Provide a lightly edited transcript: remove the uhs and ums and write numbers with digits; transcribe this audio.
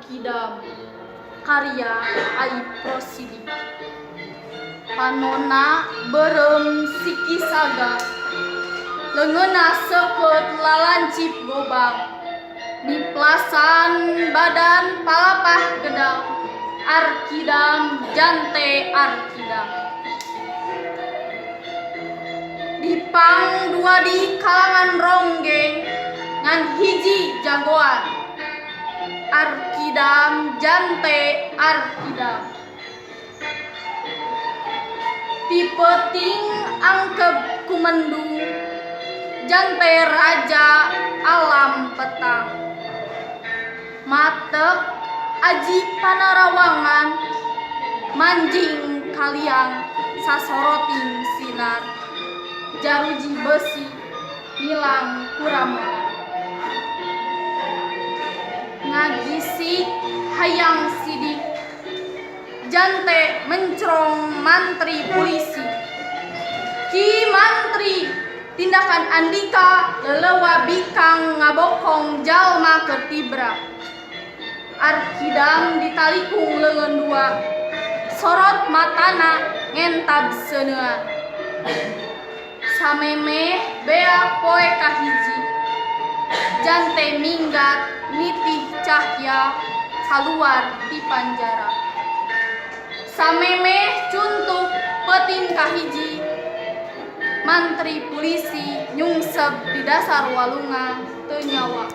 Arkidam karya Aip Rosidi. Panona beureum siki saga, leungeunna seukeut lalancip gobang, diplasan badan palapah gedang. Arkidam jante Arkidam. Dipang dua di kalangan ronggeng ngan hiji jagoan. Arkidam jante Arkidam. Ti peuting angkeb ku mendung jante raja alam petang. Matek aji panarawangan manjing kaliang sasoroting sinar jaruji besi milang kuramona. Ngagisik hayang sidik jante mencrong mantri polisi. Ki mantri, tindakan andika lelewa bikang ngabokong jalma keur tibra. Arkidam ditalikung leungeun dua, sorot matana ngentab seuneuan. Samemeh beak poe kahiji jante minggat nitih cahya kaluar ti panjara. Samemeh cuntuk peuting kahiji mantri pulisi nyungsep di dasar walungan teu nyawa.